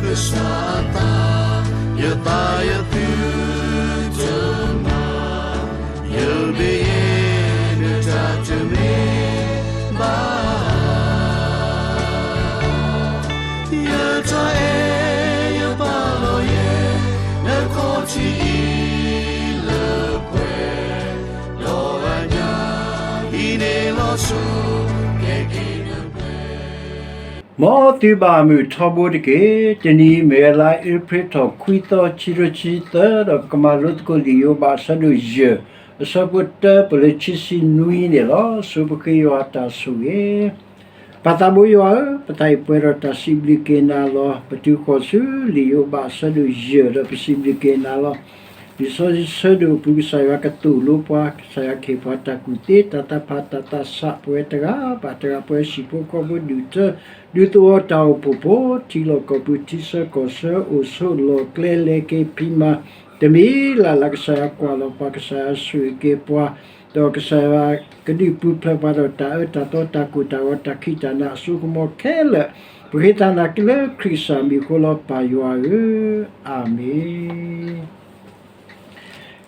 ကစၢ်အသး, ယသးယသုတမၤ, ယမ့ၢ်ယဲ နတၢ်တမ့ၢ်ဘၣ်. ယတၢ်အဲၣ်ယပာ်လီၤယဲ နခီၣ်ထံးအံၤလၢပှဲၤ, ဒီးအညၣ်အံၤန့ၣ်လီၤဆီ ကဲက့ၤနပှဲၤ မ်သုဘၣ်မုာ်ထီဘိတက့ၢ်. တနံၤအံၤမ့ၢ်ဝဲလါအ့ဖြ့ၣ်ထီၣ်ခွံသီ ခံကထိခံဆံသၢ ဒီးပကမၤလိသကိးလံာ်ယိၤဘးအဆၢဒိၣ်ယဲၢ် အဆၢဖိတၢပၢၢ်လၢခံဆံနွံန့ၣ်လီၤ. ဆိပဃ့ယွၤအတၢ်ဆိၣ်ဂ့ၤ ပၢ်သးဘိယွၤဧၢ, ပသးအံၤပှဲၤဒီးတၢ်စံးဘျုးက့ၤနၤလီၤ. ပတုၤဃီၤဆူလံာ်ယိၤဘးအဆၢဒိၣ်ယဲၢ်ဒီးပစံးဘျုးက့ၤနၤလီၤ. လံာ်စီဆှံဆၢဒိၣ်အပူၤ ကစၢ်ယွၤကသိၣ်လိပှၤ, ကစၢ်ယွၤကဟ့ၣ်ပှၤတၢ်ကူၣ်သ့ တၢ်သးဖး တၢ်သးဆး ပဝဲတဂၤဘၣ်တဂၤ ပဝဲဟံၣ်ဖိဃီဖိ ဒူၣ်ထၢ ဒူသဝီတၢ်အိၣ်ဖှိၣ်ဖိ ထံလီၢ်ကီၢ်ပူၤ ထံဆၢကီၢ်ဆၢ အိၣ်ဆိးလီၢ်ကျဲ လဲၤက့ၤဖံးမၤ တမံၤလၢ်လၢ် ကစၢ်ယွၤကွၢ်လီၤပှၤ ကစၢ်ယွၤဆိၣ်ဂ့ၤက့ၤပှၤ ဒီးကစၢ်ယွၤကဒုးပူၤဖျဲးပှၤဒီးတၢ်အၢတၢ်သီ တၢ်ကိၢ်တၢ်ဂီၤ တၢ်ခံးတၢ်နၤအစိကမီၤခဲလၢာ်, ပဃ့တၢ်နာ်က့ၤလၢခရံာ်ကစၢ်မံၤအဃိလီၤ ပၢ်ယွၤဧၢ, အၤမ့ၣ်.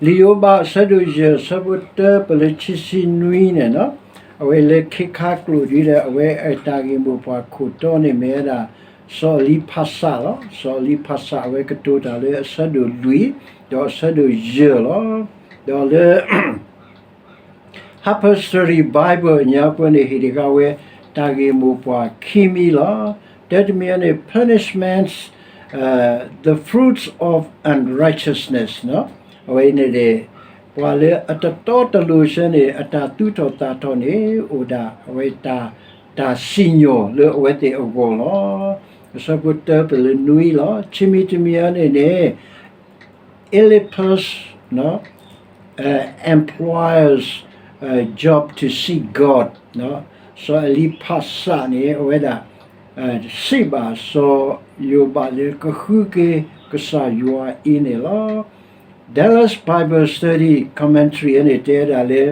လံာ်ယိၤဘးအဆၢဒိၣ်ယဲၢ် အဆၢဖိတၢပၢၢ်လၢခံဆံနွံန့ၣ်, အဝဲလၢခံခါကျိာ်ဒ်လဲၣ် အဝဲအတၢ်ဂ့ၢ်မိၢ်ပှၢ်ခိၣ်တီန့ၣ်မ့ၢ်ဝဲဒၣ် စီၤအလံဖးစးလီၤ. စီၤအလံဖးစး အဝဲကတိၤတၢ်လၢအဆၢဒိၣ်လွံၢ် ဒီးအဆၢဒိၣ်ယဲၢ်လီၤ. ဒီးလၢ Harper's Study Bible အညါပှဲၤန့ၣ် ဟ့ၣ်တဂၤဝဲ တၢ်ဂ့ၢ်မိၢ်ပှၢ်ခံမံၤလီၤ. တၢတမံၤအံၤန့ၣ် punishments, the fruits of unrighteousness အဝဲအံၤန့ၣ်န့ၣ် ပှၤလၢအတတီတလိၤဆၢန့ၣ် အတၢ်သူၣ်ထီၣ်သးထီၣ်န့ၣ် အိၣ်ဒၣ်အဝဲတၢ် တၢ်စံၣ်ညီၣ်လၢအဝဲသ့ၣ်အဂီၢ်လီၤ. အဆၢဖိတၢပၢၢ်လၢနွံလီၤ. ခံမံၤတမံၤအံၤန့ၣ်န့ၣ် Eliphaz employs Job to seek God စီၤအလံဖးစးန့ၣ် အဝဲဒၣ် စံးဘၣ်စီၤယိၤဘးလၢကဃုက့ၤကစၢ်ယွၤအံၤန့ၣ်လီၤ. Dallas Bible Study Commentary န့ၣ် တဲဒၣ်လၢ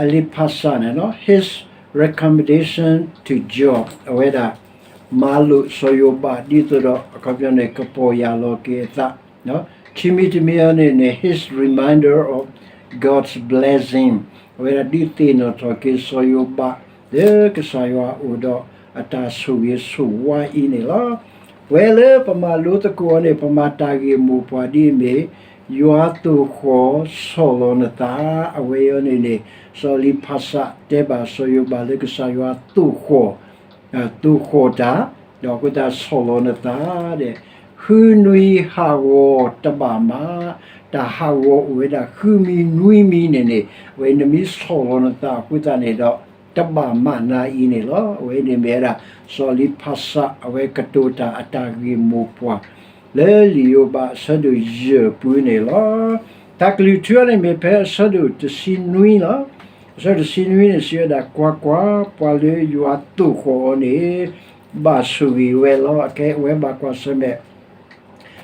အလံဖးစးန့ၣ် his recommendation to Job အဝဲဒၣ် မၤလိာ်စီၤယိၤဘးဒ်သိးဒီး အခီပညီန့ၣ် ကပီၢ်ယၢ်လီၤက့ၤအသး ခံမံၤတမံၤအံၤန့ၣ်န့ၣ် his reminder of God's blessing အဝဲဒၣ်ဒုးသ့ၣ်နီၣ်ထီၣ်က့ၤစီၤယိၤဘး လၢကစၢ်ယွၤအိၣ်ဒီးအတၢ်ဆိၣ်ဂ့ၤဆိၣ်ဝါအံၤန့ၣ်လီၤ. ပဝဲလၢပမၤလိသကိးအီၤန့ၣ် ပမၤတၢ်ဂ့ၢ်မိၢ်ပှၢ်ဒ်အမ့ၢ် ယွၤသိၣ်ဃီၣ်ဆီၣ်လီၤနသး အဝဲအံၤန့ၣ်န့ၣ် စီၤလံဖးစးတဲဘၣ်စီၤယိၤဘးလၢကစၢ်ယွၤသိၣ်ဃီၣ် သိၣ်ဃီၣ်တၢ် ဒီးအဃိသတးဆီၣ်လီၤနသးဒီး ဃုနွံဟးဂီၤတဘၣ်မး, တၢ်ဟးဂီၤအိၣ်ဝဲဒၣ်ဃုမံၤနွံမံၤန့ၣ်န့ၣ် အဝဲနမ့ၢ်ဆီၣ်လီၤနသးအဃိသတးန့ၣ်ဒီး တဘၣ်မးနၤအံၤန့ၣ်လီၤ. အဝဲန့ၣ်မ့ၢ်ဝဲဒၣ် စီၤလံဖးစး အဝဲကတိၤတၢ်အတၢ်ဂ့ၢ်မိၢ်ပှၢ် လၢလံာ်ယိၤဘးအဆၢဒိၣ်ယဲၢ်ပူၤန့ၣ်လီၤ. တၢ်ကလုၢ်ထူအံၤန့ၣ်မ့ၢ်ဖဲအဆၢဒိၣ်တဆံနွံလီၤ. အဆၢဒိၣ်တဆံနွံန့ၣ် စံးဝဲဒၣ် ကွၢ်ကွၢ်, ပှၤလၢယွၤသိၣ်ဃီၣ်အီၤန့ၣ် ဘၣ်ဆိၣ်ဂ့ၤဝဲလီၤ. အခဲအံၤဝဲဘၣ်ကွၢ်ဆၢၣ်မဲာ်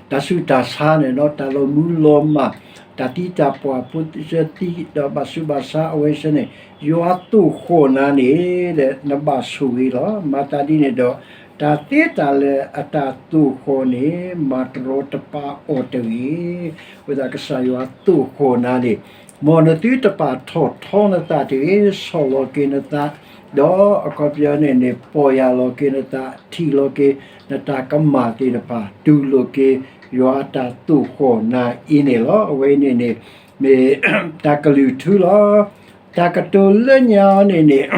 တၢ်ဆူးတၢ်ဆါန့ၣ်ဒီး တၢ်လီၤမူလီၤမၢ်, တၢ်သံတၢ်ပှၢ်ဖိသ့ၣ်သ့ၣ် ဒီးဘၣ်ဆူးဘၣ်ဆါအဝဲသ့ၣ်န့ၣ် ယွၤသိၣ်ဃီၣ်နၤန့ၣ်ဒီး နဘၣ်ဆိၣ်ဂ့ၤလီၤ. မၤသးဒ်န့ၣ်ဒီး တၢ်သ့တၢ်လၢာ်အတၢ်သိၣ်ဃီၣ်န့ၣ် မၤတရီတပါအီၤတဂ့ၤ. အဃိသတးကစၢ်ယွၤသိၣ်ဃီၣ်နၤန့ၣ် မ်နသုတပာ်ထီၣ်ထီနသးတဂ့ၤ, ဆီၣ်လီၤက့ၤနသး, ဒီးအခီပညီန့ၣ်န့ၣ် ပီၢ်ယၢ်လီၤက့ၤနသး, ထံၣ်လီၤက့ၤနတၢ်ကမၣ်သ့ၣ်တဖၣ်, တူၢ်လိာ်က့ၤယွၤအတၢ်သိၣ်ဃီၣ်နၤအံၤန့ၣ်လီၤ. အဝဲန့ၣ်န့ၣ် မ့ၢ်တၢ်ကလုၢ်ထူလီၤ. တၢ်ကတိၤလၢညါအံၤန့ၣ်န့ၣ်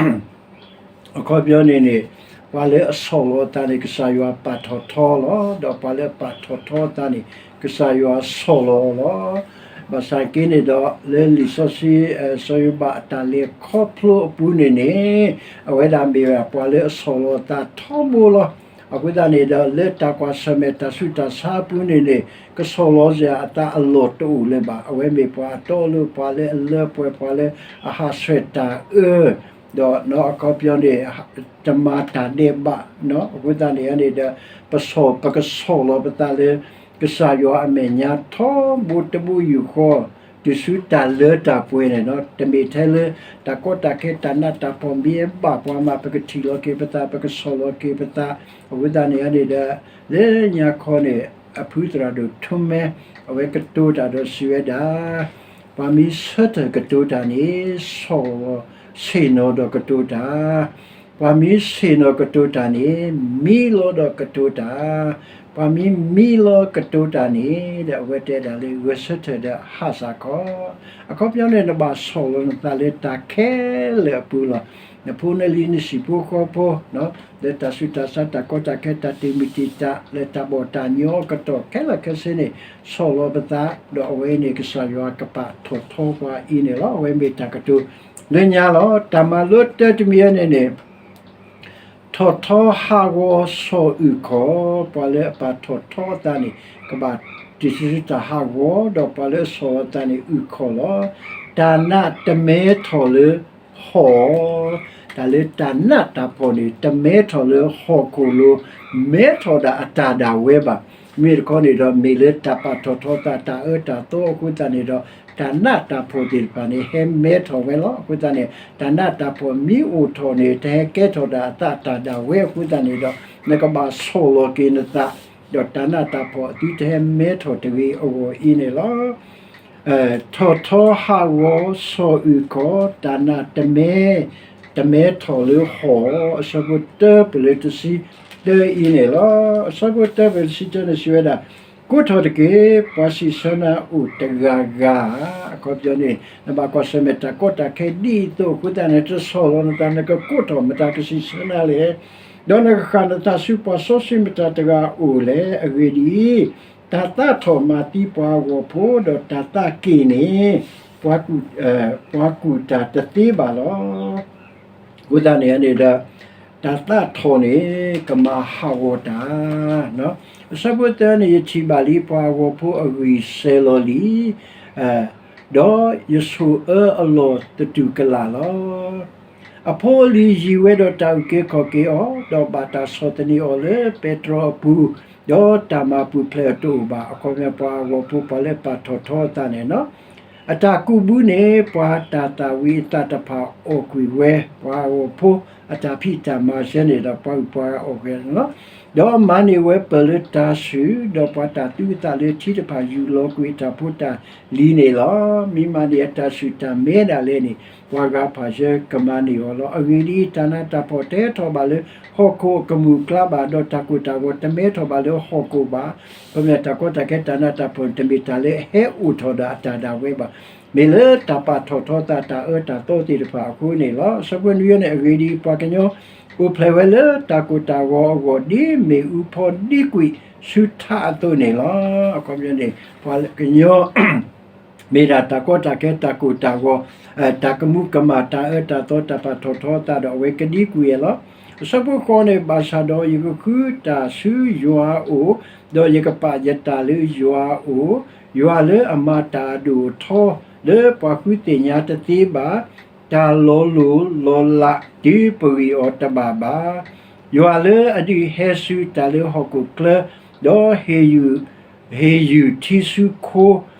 အခီပညီန့ၣ်န့ၣ် ပှၤလၢအဆီၣ်လီၤအသးန့ၣ် ကစၢ်ယွၤပာ်ထီၣ်ထီလီၤ. ဒီးပှၤလၢအပာ်ထီၣ်ထီအသးန့ၣ် ကစၢ်ယွၤဆီၣ်လီၤအီၤလီၤ. ဘၣ်ဆၣ်က့န့ၣ်ဒီး လၢလံာ်စီဆှံ စီၤယိၤဘးအတၢ်လဲၤခီဖျိအပူၤန့ၣ်န့ၣ် အဝဲဒၣ်မ့ၢ်ဝဲဒၣ်ပှၤလၢအဆီၣ်လီၤအသးထီဘိလီၤ. အဃိသတးန့ၣ်ဒီး လၢတၢ်ကွၢ်ဆၢၣ်မဲာ်တၢ်ဆူးတၢ်ဆါအပူၤန့ၣ်န့ၣ် ကဆီၣ်လီၤစ့ၢ်အသးအလီၢ်တအိၣ်လၢၤဘၣ်. အဝဲမ့ၢ်ပှၤအတီအလိၤ ပှၤလၢအလၢပှဲၤ ပှၤလၢအဟးဆှဲးတၢ်အၢ ဒီးအခီပညီန့ၣ် တမၤတၢ်ဒဲးဘး, အဃိသတးန့ၣ်န့ၣ်ဒီး ပဆီၣ် ပကဆီၣ်လီၤပသးလၢ ကစၢ်ယွၤအမဲာ်ညါထီဘိတဘိယူၢ်ဃီ, တုၤဆူတၢ်လၢတၢ်ပှဲၤန့ၣ်လီၤ. တမ့ၢ်ထဲလၢ တၢ်ကီတၢ်ခဲတၢ်နးတၢ်ဖှီၣ်မ့ၢ်ဘၣ်ပှၤမး ပကထံၣ်လီၤက့ၤပသး ပကဆီၣ်လီၤက့ၤပသး, အဃိသတးန့ၣ်န့ၣ်ဒီး လၢညါခီန့ၣ် အဖုသရၣ်ဒိၣ်ထူမဲ အဝဲကတိၤတၢ်ဒီးစံးဝဲဒၣ် ပှၤမ့ၢ်ဆၢထၢၣ်ကတိၤတၢ်န့ၣ် ဆီၣ်လီၤဆ့ၣ်နီၤဒီးကတိၤတၢ်, ပှၤမ့ၢ်ဆ့ၣ်နီၤကတိၤတၢ်န့ၣ် မံလီၤဒီးကတိၤတၢ်, ပှၤမ့ၢ်မံလီၤကတိၤတၢ်န့ၣ် ဒီးအဝဲတဲဒၣ်လၢဂဲၤဆၢထၢၣ်ဒီးဟးစ့ၢ်ကီး, အခီပညီန့ၣ် နဘၣ်ဆီၣ်လီၤနသးလၢတၢ်ခဲလၢာ်အပူၤလီၤ. နဖိနလံၤနဟံၣ်ဖိဃီဖိ လၢတၢ်ဆူးတၢ်ဆါ တၢ်ကီတၢ်ခဲ တၢ်တ့ၢ်မုၢ်တ့ၢ်တၢ် လၢတၢ်ဘီၣ်တၢ်ညီအကတီၢ်ခဲလၢာ်ခဲဆ့န့ၣ် ဆီၣ်လီၤပသး, ဒီးအဝဲအံၤန့ၣ် ကစၢ်ယွၤကပာ်ထီၣ်ထီပှၤအံၤန့ၣ်လီၤ. အဝဲမ့ၢ်တၢ်ကတိၤလၢညါလီၤ. တၢ်မၤလိတၢတမံၤအံၤန့ၣ်န့ၣ် ထီၣ်ထီဟးဂီၤဆီၣ်အုၣ်ခီၣ်, ပှၤလၢအပာ်ထီၣ်ထီအသးန့ၣ် ကဘၣ်တုၤဆူတၢ်ဟးဂီၤ, ဒီးပှၤလၢအဆီၣ်လီၤသးန့ၣ်အုၣ်ခီၣ်လီၤ. တၢ်နးတမဲထီၣ်လၢဟီၣ်, တၢ်လၢတၢ်နးတၢ်ဖှီၣ်န့ၣ် တမဲထီၣ်လၢဟီၣ်ခိၣ်လိၤ, မဲထီၣ်ဒၣ်အတၢ်ဒၣ်ဝဲဘၣ်. မ့မ့ၢ်တခီန့ၣ်ဒီး မ့ၢ်လၢတၢ်ပာ်ထီၣ်ထီသး တၢ်အၢတၢ်သီအဃိသတးန့ၣ်ဒီး တၢ်နးတၢ်ဖှီၣ်သ့ၣ်တဖၣ်န့ၣ် ဟဲမဲထီၣ်ဝဲလီၤ. အဃိသတးန့ၣ် တၢ်နးတၢ်ဖှီၣ်မ့ၢ်အိၣ်ထီၣ်န့ၣ် တဟဲကဲထီၣ်ဒၣ်အသးတၢ်ဒၣ်ဝဲအဃိသတးန့ၣ်ဒီး နကဘၣ်ဆီၣ်လီၤက့ၤနသး, ဒီးတၢ်နးတၢ်ဖှီၣ်သုတဟဲမဲထီၣ်တဂ့ၤအဂီၢ်အံၤန့ၣ်လီၤ. ထီၣ်ထီဟးဂီၤဆီၣ်အုၣ်ခီၣ်, တၢ်နးတမဲ, တမဲထီၣ်လၢဟီၣ်, အဆၢဖိတၢပလၢတဆံတၢအံၤန့ၣ်လီၤ. အဆၢဖိတၢပလၢတဆံတၢန့ၣ်စံးဝဲဒၣ်, ကိးထီၣ်တက့ၢ်, ပှၤစံးဆၢနၤအိၣ်တဂၤဂၤဧါ. အခီပညီန့ၣ် နဘၣ်ကွၢ်ဆၢၣ်မဲာ်တၢ်ကီတၢ်ခဲဒ်အံၤအသိးအဃိသတးန့ၣ် တဆီၣ်လီၤနသး နကကိးထီၣ်မတၤကစံးဆၢနၤလဲၣ်. ဒီးနကဃၣ်နသးဆူပှၤစီဆှံမတၤတဂၤအအိၣ်လဲၣ်. အဂ့ၢ်ဒ်အံၤ, တၢ်သးထီၣ်မၤသံပှၤဂီၤဖိ, ဒီးတၢ်သးက့ၣ်န့ၣ် ပှၤကူၣ်တၢ်တသ့ဘၣ်လီၤ. အဃိသတးန့ၣ်န့ၣ်ဒီး တၢ်သးထီၣ်န့ၣ် ကမၤဟးဂီၤတၢ်, အဆၢဖိသၢန့ၣ် ယထံၣ်ဘၣ်လံပှၤအဂီၤဖိအဂံၢ်စဲၤလီၤလံ, ဒီးယဆိၣ်အၢအလီၢ်သတူၢ်ကလာ်လီၤ. အဖိအလံၤယံၤဝဲဒီးတၢ်အုၣ်က့ၤခီၣ်က့ၤအီၤ, ဒီးဘၣ်တၢ်ဆီၣ်သနံးအီၤလၢပဲတြီအပူၤ, ဒီးတၢ်မၤပူၤဖျဲးအီၤတအိၣ်ဘၣ်. အခီပညီ ပှၤအဂီၤဖိ ပှၤလၢအပာ်ထီၣ်ထီအသးန့ၣ်လီၤ. အတၢ်ကူးဘုန့ၣ် ပှၤတၢ်သၣ်ဝံၤအသးတဖၣ်အီၣ်ကွံာ်ဝဲ, ပှၤအဂီၤဖိအတၢ်ဖံးတၢ်မၤစဲန့ၣ်ဒီး ပှၤအုၣ်ပှၤဂၤအီၣ်ကွံာ်လီၤ. ဒီးမၤန့ၢ်ဝဲပၢၢ်လၢတၤဆူၣ်, ဒီးပှၤတၢ်သူအသးလၢထံတဖၣ်ယူၢ်လီၤကွံာ်အတၢ်ဖိတၢ်လံၤန့ၣ်လီၤ. မ့ၢ်မၤန့ၢ်အတၢ်ဆူၣ်တၢ်မဲဒၣ်လဲာ်န့ၣ် ပှၤဂၤဖၣ်ယၢၢ်ကမၤန့ၢ်အီၤလီၤ. အဂ့ၢ်ဒ်အံၤ, တၢ်နးတၢ်ဖှီၣ်တဟဲထီၣ်ဘၣ်လၢဟီၣ်ခိၣ်အကမူၣ်အကျါဘၣ်, ဒီးတၢ်ကိၢ်တၢ်ဂီၤတမဲထီၣ်ဘၣ်လၢဟီၣ်ခိၣ်ဘၣ်. ခီပညီ တၢ်ကီတၢ်ခဲ တၢ်နးတၢ်ဖှီၣ်န့ၣ် တမ့ၢ်တၢ်လၢအဟဲအိၣ်ထီၣ်ဒီးအတၢ်ဒၣ်ဝဲဘၣ်. မ့ၢ်လၢတၢ်ပာ်ထီၣ်ထီသး တၢ်အၢတၢ်သီသ့ၣ်တဖၣ်အဃိန့ၣ်လီၤ. အဆၢဖိနွံန့ၣ်, အဂ့ၢ်ဒ်အံၤ, ပှၤကညီအိၣ်ဖျဲၣ်ဝဲလၢတၢ်ကိၢ်တၢ်ဂီၤအဂီၢ် ဒ်မ့ၣ်အူဖီဒံကွံာ်ဆူထးအသိးန့ၣ်လီၤ. အခီပညီန့ၣ် ပှၤကညီ မ့ၢ်ဒၣ်တၢ်ကီတၢ်ခဲ တၢ်ကိၢ်တၢ်ဂီၤ, တၢ်ကမူၤကမၣ် တၢ်အၢတၢ်သီ တၢ်ပာ်ထီၣ်ထီသးဒီး အဝဲကဒံကွံာ်အီၤလီၤ. အဆၢဖိဃိးန့ၣ်, ဘၣ်ဆၣ်ဒီးယကဃုတၢ်ဆူယွၤအအိၣ်, ဒီးယကပာ်ယတၢ်လၢယွၤအအိၣ်, ယွၤလၢအမၤတၢ်အဒိၣ်အထီ လၢပှၤဃုသ့ၣ်ညါတသ့ဘၣ်, တၢ်လီၤလိၢ်လီၤလးတုၤပဂံၢ်အီၤတဘၣ်ဘၣ်. ယွၤလၢအဒုးဟဲဆူတၢ်လၢဟီၣ်ခိၣ်ချၢ, ဒီးဟ့ၣ်ယုၢ်ထံဆူခိ,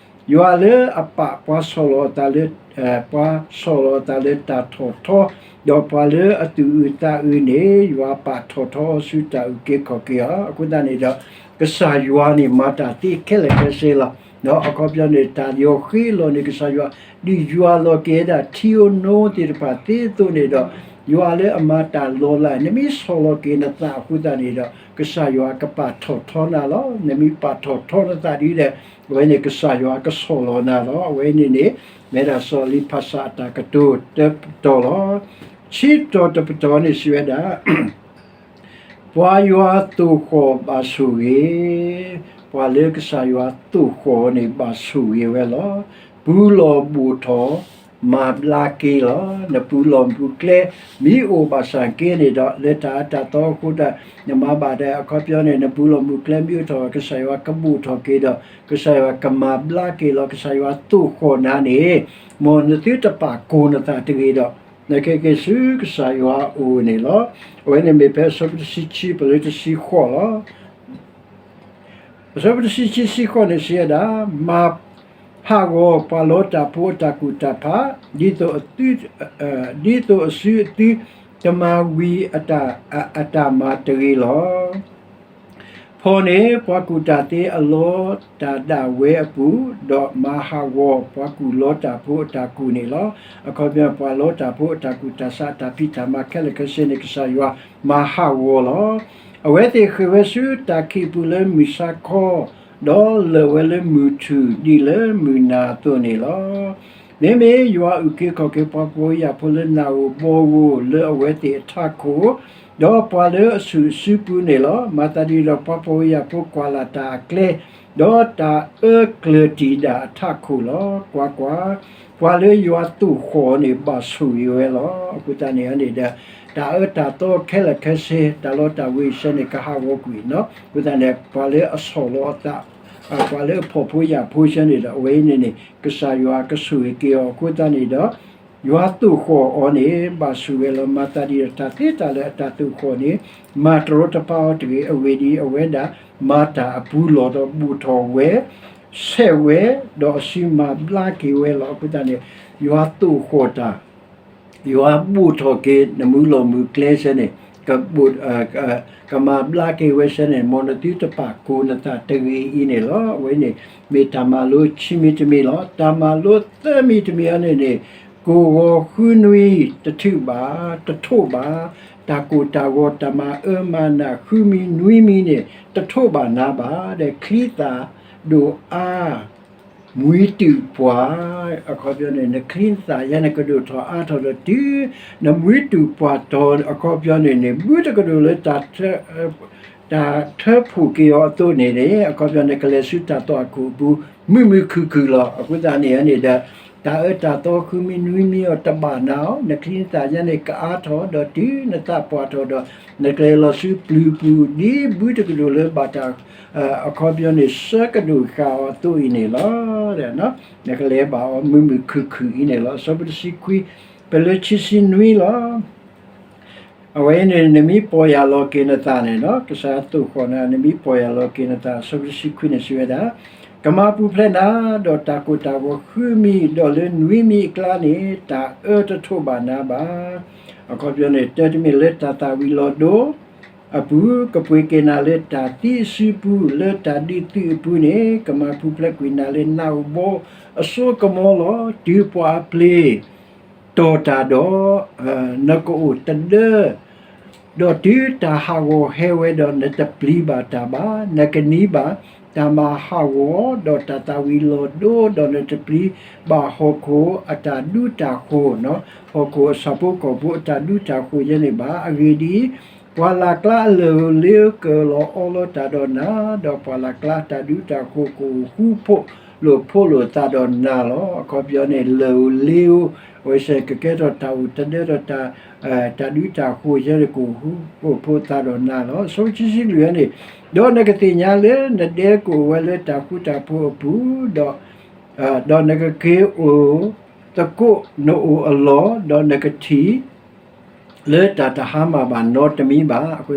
ယွၤလၢအပာ်ပှၤဆီၣ်လီၤအသးလၢ, ပှၤဆီၣ်လီၤအသးလၢတၢ်ထီၣ်ထီ, ဒီးပှၤလၢအသူၣ်အုးသးအုးန့ၣ် ယွၤပာ်ထီၣ်ထီအီၤဆူတၢ်အုၣ်က့ၤခီၣ်က့ၤအီၤ. အဃိသတးန့ၣ်ဒီး ကစၢ်ယွၤန့ၣ်မၤတၢ်သ့ခဲလၢာ်ခဲဆ့လီၤ. ဒီးအခီပညီန့ၣ် တၢ်လီၤဃံၤအလီၢ်န့ၣ် ကစၢ်ယွၤ ဒုးယွၤလီၤက့ၤဝဲဒၣ်ထံဧိၤနိသ့ၣ်တဖၣ်သ့အသိးန့ၣ်ဒီး ယွၤလၢအမၤတၢ်လီၤလး နမ့ၢ်ဆီၣ်လီၤက့ၤနသးအဃိသတးန့ၣ်ဒီး ကစၢ်ယွၤကပာ်ထီၣ်ထီနၤလီၤ. နမ့ၢ်ပာ်ထီၣ်ထီနသးဒ်လဲၣ်, အဝဲန့ၣ်ကစၢ်ယွၤကဆီၣ်လီၤနၤလီၤ. အဝဲန့ၣ်န့ၣ် မ့ၢ်ဒၣ်စီၤလံဖးစၢ်အတၢ်ကတိၤတပတီၢ်လီၤ. ဆံတီၢ်တပတီၢ်န့ၣ်စံးဝဲဒၣ် ပှၤယွၤသိၣ်ဃီၣ်ဘၣ်ဆိၣ်ဂ့ၤ, ပှၤလၢကစၢ်ယွၤသိၣ်ဃီၣ်န့ၣ်ဘၣ်ဆိၣ်ဂ့ၤဝဲလီၤ. ပူၤလီၢ်ဘိၣ်ထီၣ် မၤဘျါက့ၤလီၤ. နပူၤလီၢ်ပူၤကျဲမ့ၢ်အိၣ်ဘၣ်ဆၣ်က့န့ၣ်ဒီး လၢတၢ်အၢတၢ်သီအဃိဒီး နမၤဘၣ်ဒီးအခီပညီန့ၣ် နပူၤလီၢ်ပူၤကျဲမ့ၢ်အိၣ်ထီၣ် ကစၢ်ယွၤကဘိၣ်ထီၣ်က့ၤဒီး ကစၢ်ယွၤကမၤဘျါက့ၤလီၤ. ကစၢ်ယွၤသိၣ်ဃီၣ်နၤန့ၣ် မ်နသုတပာ်ကိၢ်နသးတဂ့ၤဒီး နကက့ၤဆူကစၢ်ယွၤအအိၣ်န့ၣ်လီၤ. အဝဲန့ၣ်မ့ၢ်ဖဲအဆၢဖိတဆံခံ ပလၢတဆံဃိးလီၤ. အဆၢဖိတဆံခံ ဆံဃိးန့ၣ်စံးဝဲဒၣ်, မၤ ဟးဂီၤပှၤလီတၢ်ဖိအတၢ်ကူၣ်တၢ်ဖး, ဒ်သိးအသု, ဒ်သိးအစုအသုတမၤဝံၤအတၢ်မၤတဂ့ၤလီၤ. ဖီၣ်န့ၢ်ပှၤကူၣ်တၢ်သ့အလီတၢ်ဒၣ်ဝဲအပူၤ, ဒီးမၤဟးဂီၤပှၤကူၣ်လီတၢ်ဖိအတၢ်ကူၣ်န့ၣ်လီၤ. အခီပညီ ပှၤလီတၢ်ဖိအတၢ်ကူၣ်တၢ်ဆးအတၢ်ဖံးတၢ်မၤခဲလၢာ်ခဲဆ့န့ၣ် ကစၢ်ယွၤမၤဟးဂီၤလီၤ. အဝဲသ့ၣ်ဃ့ၢ်ဝဲဆူတၢ်ခံးပူၤလၢမုၢ်ဆါခီ, ဒီးလၢာ်ဝဲလၢမုၢ်ထူၣ်ဒ်လၢမုၢ်နၤအသိးန့ၣ်လီၤ. မ့မ့ၢ်ယွၤအုၣ်က့ၤခီၣ်က့ၤပှၤဖှီၣ်ဖိယာ်ဖိလၢနၢ်ဧိၤဘီဧိၤလၢအဝဲသ့ၣ်အထးခိၣ်, ဒီးပှၤလၢအဆူၣ်အစုပူၤန့ၣ်လီၤ. မၤသးဒ်ဒီးပှၤဖှီၣ်ဖိယာ်ဖိကွၢ်လၢ်တၢ်အကျဲ, ဒီးတၢ်အၢကျၢၤတံာ်တာ်အထးခိၣ်လီၤ. ကွၢ်ကွၢ်, ပှၤလၢယွၤသိၣ်ဃီၣ်န့ၣ်ဘၣ်ဆိၣ်ဂ့ၤဝဲလီၤ. အဃိသတးန့ၣ်န့ၣ်ဒီး တၢ်အၢတၢ်သီခဲလၢာ်ခဲဆ့ တၢ်လီတၢ်ဝ့ၤဆၢန့ၣ် ကဟးဂီၤကွံာ်နီၤ. အဃိသတးန့ၣ် ပှၤလၢအဆီၣ်လီၤအသး ပှၤလၢအဖှီၣ်ဖိယာ်ဖိဆၢန့ၣ်ဒီး အဝဲအံၤန့ၣ်န့ၣ် ကစၢ်ယွၤကဆိၣ်ဂ့ၤက့ၤအီၤ. အဃိသတးန့ၣ်ဒီး ယွၤသိၣ်ဃီၣ်အီၤန့ၣ် ဘၣ်ဆိၣ်ဂ့ၤလီၤ. မၤသးဒ်ဒီးတၢ်သ့တၢ်လၢအတၢ်သိၣ်ဃီၣ်န့ၣ် မၤတရီတပါအီၤတဂ့ၤ. အဂ့ၢ်ဒ်အံၤ, အဝဲဒၣ်မၤတၢ်အပူၤလီၢ်ဒီး ဘူၣ်ထီၣ်ဝဲ, ဆဲးဝဲ, ဒီးအစုမၤဘျါက့ၤဝဲလီၤ. အဃိသတးန့ၣ် ယွၤသိၣ်ဃီၣ်တၢ် ယွၤဘူၣ်ထီၣ်က့ၤနမုၢ်လီၢ်မုၢ်ကျဲဆၢန့ၣ် ကမၤဘျါက့ၤဝဲဆၢန့ၣ် မ်နသုတပာ်ကိၢ်နသးတဂ့ၤအံၤန့ၣ်လီၤ. အဝဲန့ၣ် မ့ၢ်တၢ်မၤလိခံမံၤတမံၤလီၤ. တၢ်မၤလိသၢမံၤတမံၤအံၤန့ၣ်န့ၣ် ကိၢ်ဂီၤဃုနွံ တထုးဘၣ်, တထိးဘၣ်, တၢ်ကိၢ်တၢ်ဂီၤ တၢ်မၤအၢမၤနးဃုမံၤနွံမံၤန့ၣ် တထိးဘၣ်နၤဘၣ်, ဒီးချံသၣ်ဒိၣ်အါ မှံတုာ်ပှၢ်, အခီပညီန့ၣ် နချံနသၣ်ယါန့ၣ် ကဒိၣ်ထီၣ်အါထီၣ်ဒီးတုၤ နမှံတုာ်ပှၢ်ထီၣ် အခီပညီန့ၣ်န့ၣ် ဘုတကဒိၣ်လၢ တၢ်ထၢဖှိၣ်က့ၤအီၤအသိးန့ၣ်န့ၣ် အခီပညီ နကလဲၤဆူတၢ်သွၣ်ခိၣ်အပူၤ မုာ်မုာ်ခုၣ်ခုၣ်လီၤ. အဃိသတးန့ၣ်န့ၣ်ဒီး တၢ်အၢတၢ်သီဃုမံၤနွံမံၤအီၤတဘၣ်နၤအီၤ, နချံနသၣ်ယါန့ၣ် ကအါထီၣ်ဒီးတုၤနသးပှၢ်ထီၣ်ဒီး နကလဲၤလီၤဆူပျုၤပူၤ ဒ်ဘုတကဒိၣ်လၢဘၣ်တၢ် အခီပညီန့ၣ် ဆၢကဒိၣ်ဃာ်အီၤအသိးအံၤန့ၣ်လီၤ. နကလဲၤဘၣ်အီၤမုာ်မုာ်ခုၣ်ခုၣ်အံၤန့ၣ်လီၤ. အဆၢဖိတဆံခွံ ပလၢခံဆံနွံလီၤ. အဝဲအံၤန့ၣ် နမ့ၢ်ပီၢ်ယၢ်လီၤက့ၤနသးန့ၣ်လီၤ, ကစၢ်ယွၤသိၣ်ဃီၣ်နၤ နမ့ၢ်ပီၢ်ယၢ်လီၤက့ၤနသး အဆၢဖိတဆံခွံန့ၣ် စံးဝဲဒၣ်, ကမၤပူၤဖျဲးနၤ ဒီးတၢ်ကိၢ်တၢ်ဂီၤဃုမံၤ, ဒီးလၢနွံမံၤအကျါန့ၣ် တၢ်အၢတထိးဘၣ်နၤဘၣ်. အခီပညီန့ၣ် တၢ်တမ့ၢ်လၢတၢ်သၣ်ဝံၤလီၤဒိအပူၤ, ကပှ့ၤက့ၤနၤလၢတၢ်သံအစုပူၤ, လၢတၢ်ဒုးသုးအပူၤန့ၣ် ကမၤပူၤဖျဲးကွံာ်နၤလၢနၢ်ဧိၤဘီအစိကမီၤလီၤ. တုၤပှၤအပျ့ၤ တီၢ်တၢ်ဒီး နကအိၣ်တဒၢ, ဒီးတုၤတၢ်ဟးဂီၤဟဲဝဲဒီး နတပျံၤဘၣ်တၢ်ဘၣ်, နကနံၤဘၣ်တၢ်မၤဟးဂီၤ, ဒီးတၢ်သၣ်ဝံၤလီၤဒိ, ဒီးနတပျံၤဘၣ်ဟီၣ်ခိၣ်အတၢ်ဒူတၢ်ဃိၤ, ဟီၣ်ခိၣ်အဆၣ်ဖိကီၢ်ဖိအတၢ်ဒူတၢ်ဃိၤယဲန့ၣ်ဘၣ်. အဂ့ၢ်ဒ်အံၤ, ပှၤလၢ်ကျါအလၢၢ်ဧိၤလ့ဧိၤ ကလီၤအီလီၤတၢ်ဒီးနၤ, ဒီးပှၤလၢ်ကျါအတၢ်ဒူတၢ်ဃိၤ ကအိၣ်ဃူဖိးလိာ်ဖိးလိာ်သးဒီးနၤလီၤ. အခီပညီန့ၣ် လၢၢ်ဧိၤလ့ဧိၤ အဝဲစ့ၢ်ကကဲထီၣ်တၢ်အိၣ်တဒၢ ဒီးတၢ်ဒူတၢ်ဃိၤယဲန့ၣ် ကအိၣ်ဃူကအိၣ်ဖိးသးဒီးနၤလီၤ. အဆၢဖိခံဆံလွံၢ်န့ၣ်, ဒီးနကသ့ၣ်ညါလၢနဒဲကအိၣ်ဝဲလၢတၢ်ဃူတၢ်ဖိးအပူၤ, ဒီး ဒီးနကက့ၤအိၣ်သကိးနအိၣ်အလီၢ်, ဒီးနကထံၣ် လၢတၢ်တဟါမၢ်ဘၣ်နီတမံၤဘၣ်. အဃိ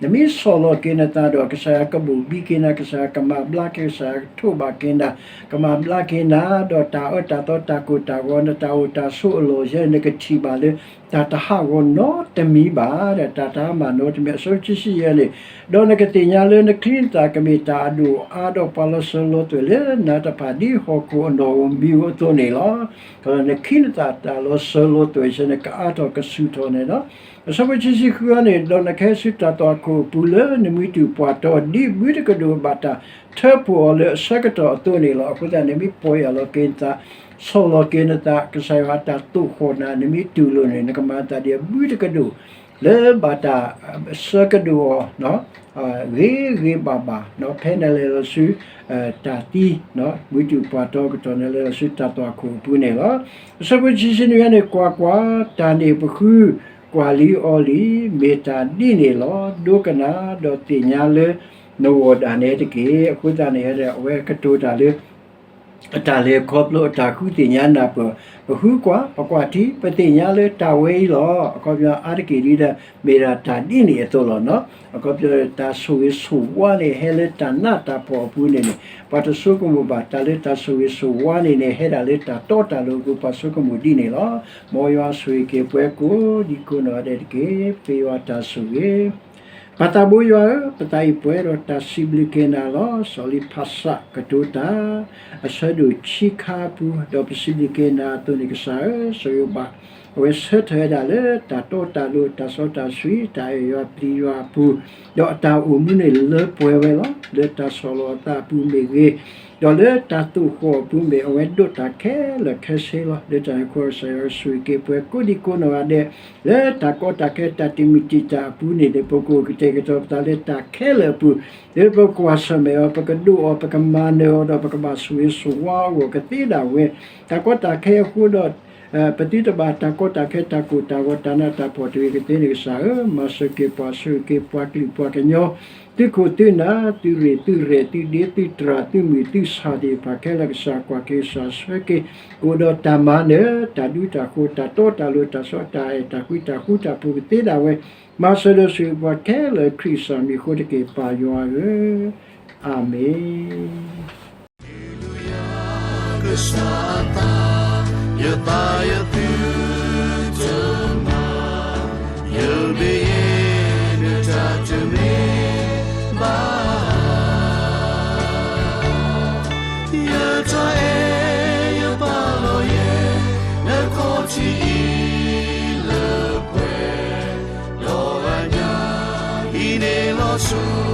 နမ့ၢ်ဆီၣ်လီၤက့ၤနသးဒီး ကစၢ်ယွၤကဘိၣ်ဘံက့ၤနၤ, ကစၢ်ယွၤကမၤဘျါက့ၤ, ကစၢ်ယွၤကထိးဘၣ်က့ၤနၤ, ကမၤဘျါက့ၤနၤ, ဒီးတၢ်အၢတၢ်သီတၢ်ကိၢ်တၢ်ဂီၤ နတၢ်အိၣ်တၢ်ဆိးအလီၢ်ယဲ နကထံၣ်ဘၣ်လၢ တၢ်တဟးဂီၤနီတမံၤဘၣ်, ဒီးတၢ်တဟါမၢ်နီတမံၤ. အဆၢခံဆံယဲၢ်န့ၣ်, ဒီးနကသ့ၣ်ညါလၢနချံနသၣ်ကမ့ၢ်တၢ်အဒိၣ်အါ ဒီးပှၤလီၤစၢၤလီၤသွဲၣ်လၢနၤတဖၣ် ဒ်ဟီၣ်ခိၣ်အနီၣ်ဧိၤမံၤဧိၤအသိးန့ၣ်လီၤ. ဒီးနချံနသၣ်တၢ်လီၤစၢၤလီၤသွဲၣ်ဆၢန့ၣ် ကအါထီၣ်ကဆူၣ်ထီၣ်န့ၣ်လီၤ. အဆၢဖိခံဆံဃုန့ၣ်, ဒီးနကဟဲဆူတၢ်သွၣ်ခိၣ်အပူၤလၢ နမှံတုာ်ပှၢ်တီၤ ဒ်ဘုတကဒိၣ်ဘၣ်တၢ်ထၢဖှိၣ်အီၤလၢအဆၢကတီၢ်အသိးန့ၣ်လီၤ. အဃိသတး နမ့ၢ်ပီၢ်ယၢ်လီၤက့ၤနသး, ဆီၣ်လီၤက့ၤနသး, ကစၢ်ယွၤအတၢ်သိၣ်ဃီၣ်နၤ နမ့ၢ်တူၢ်လိာ်န့ၣ် နကမၤသးဒ်အဘုတကဒိၣ် လၢဘၣ်တၢ်ဆၢကဒိၣ်အီၤ ဂ့ၤဂ့ၤဘၣ်ဘၣ် ဖဲနလဲၤလီၤဆူ တၢ်သံ မှံတုာ်ပှၢ်တီၤကတီၢ် နလဲၤလီၤဆူတၢ်သွၣ်ခိၣ်အပူၤန့ၣ်လီၤ. အဆၢဖိခံဆံနွံန့ၣ်, ကွၢ်ကွၢ်, တၢ်န့ၣ်ပဃုကွၢ်လံအီၤလံ, မ့ၢ်တၢ်ဒ်န့ၣ်လီၤ. ဒိကနၣ်ဒီးသ့ၣ်ညါလၢနဂီၢ်ဒၣ်နဲတက့ၢ်. အဃိသတးန့ၣ် အဝဲကတိၤတၢ်လၢ အတၢ်လဲၤခီဖျိအတၢ်ဃုသ့ၣ်ညါနၢ်ပၢၢ်, ပဃုကွၢ် ပကွၢ်ထံ ပသ့ၣ်ညါလၢတၢ်ဝဲအံၤလီၤ. အခီပညီအါတက့ၢ်ဒ်ဒီး မ့ၢ်ဒၣ်တၢ်ဒ်န့ၣ်အသိးလီၤနီၤ. အခီပညီတၢ်ဆိၣ်ဂ့ၤဆိၣ်ဝါန့ၣ် ဟဲလၢတၢ်နးတၢ်ဖှီၣ်အပူၤန့ၣ်န့ၣ် ပှၤတဆိကမိၣ်ဘၣ်. တၢ်လၢတၢ်ဆိၣ်ဂ့ၤဆိၣ်ဝါန့ၣ်န့ၣ် ဟဲဒၣ်လၢတၢ်တီတၢ်လိၤအပူၤ ပှၤဆိကမိၣ်ဒ်န့ၣ်လီၤ. မ်ယွၤဆိၣ်ဂ့ၤက့ၤပှၤကိးဒံကိးနီၢ်ဂၤဒဲးတက့ၢ်. ပဃ့ယွၤတၢ်ဆိၣ်ဂ့ၤ ပသးဘိယွၤဧၢ, ပသးအံၤပှဲၤဒီးတၢ်စံးဘျုးက့ၤနၤလီၤ. စီၤလံဖးစးကတိၤတၢ် အဆၢဒိၣ်ခံခါအပူၤ, ဒီးပစံးဘျုးက့ၤနၤအသိးန့ၣ် ကစၢ်ဧၢ, စီၤယိၤဘး အဝဲဆၢထၢၣ်ဝဲဒၣ်လၢတၢ်တီတၢ်လိၤ တၢ်စီတၢ်ဆှံ တၢ်အဲၣ်ယွၤပျံၤယွၤအပူၤ, ဒီးအတၢ်အိၣ်မူန့ၣ်လၢပှဲၤဝဲလီၤ. လၢတၢ်ဆီၣ်လီၤအသးအပူၤမ့ၢ်ဂ့ၤ, ဒီးလၢတၢ်သိၣ်ဃီၣ်အပူၤမ့ၢ် အဝဲဒိးတၢ်ခဲလၢာ်ခဲဆ့လီၤ. လၢတၢ်န့ၣ်အဃိ ကစၢ်ယွၤဆိၣ်ဂ့ၤက့ၤပှၤကိးဒံကိးနီၢ်ဂၤဒဲး လၢတၢ်ကီတၢ်ခဲတၢ်တံာ်မုၢ်တံာ်တာ်အပူၤန့ၣ်န့ၣ် ပကအိၣ်ကတဲာ်ကတီၤပသးလၢတၢ်ခဲလၢာ်အပူၤ, လၢပကကွၢ်ဆၢၣ်မဲာ်အီၤ ပကဒိးအီၤ ပကမၤနၢၤအီၤ ဒီးပကဘၣ်ဆိၣ်ဂ့ၤဆိၣ်ဝါအဂီၢ်ကသ့ဒၣ်ဝဲ, တၢ်ကီတၢ်ခဲအဃိဒီး ပသုတဘၣ်တၢ်ကီတၢ်ခဲတၢ်ကိၢ်တၢ်ဂီၤတၢ်နးတၢ်ဖှီၣ်တဂ့ၤကသ့န့ၣ် ကစၢ်ဧၢ, မၤစၢၤက့ၤပှၤ ဆိၣ်ဂ့ၤက့ၤပှၤကလုာ်ပှၤကညီ သုခိၣ်သုနၢ် သုရ့ၣ်သုရဲၣ် သုဒ့သုတြၢ် သုမုၢ်သုဆၣ်သ့ၣ်တဖၣ်ခဲလၢာ် ကစၢ်ကွၢ်က့ၤ ကစၢ်ဆှၢက့ၤ ကအိၣ်ဒီးတၢ်မၤနၢၤ တၢ်ဒူတၢ်ဃိ တၢ်တီတၢ်လိၤ တၢ်စီတၢ်အဲၣ် တၢ်ဃူတၢ်ဖိးကသ့ဒၣ်ဝဲ, မၤစၢၤဒီးဆိၣ်ဂ့ၤပှၤခဲလၢာ် ခရံာ်ကစၢ်မံၤအဃိတက့ၢ် ပၢ်ယွၤဧၢ, အၤမ့ၣ်. ကစၢ်အသး ယသးယသုတမၤ, ယမ့ၢ်ယဲ နတၢ်တမ့ၢ်ဘၣ်, ယတၢ်အဲၣ်ယပာ်လီၤယဲ နခီၣ်ထံးအံၤလၢပှဲၤ, ဒီးအညၣ်အံၤန့ၣ်လီၤဆူ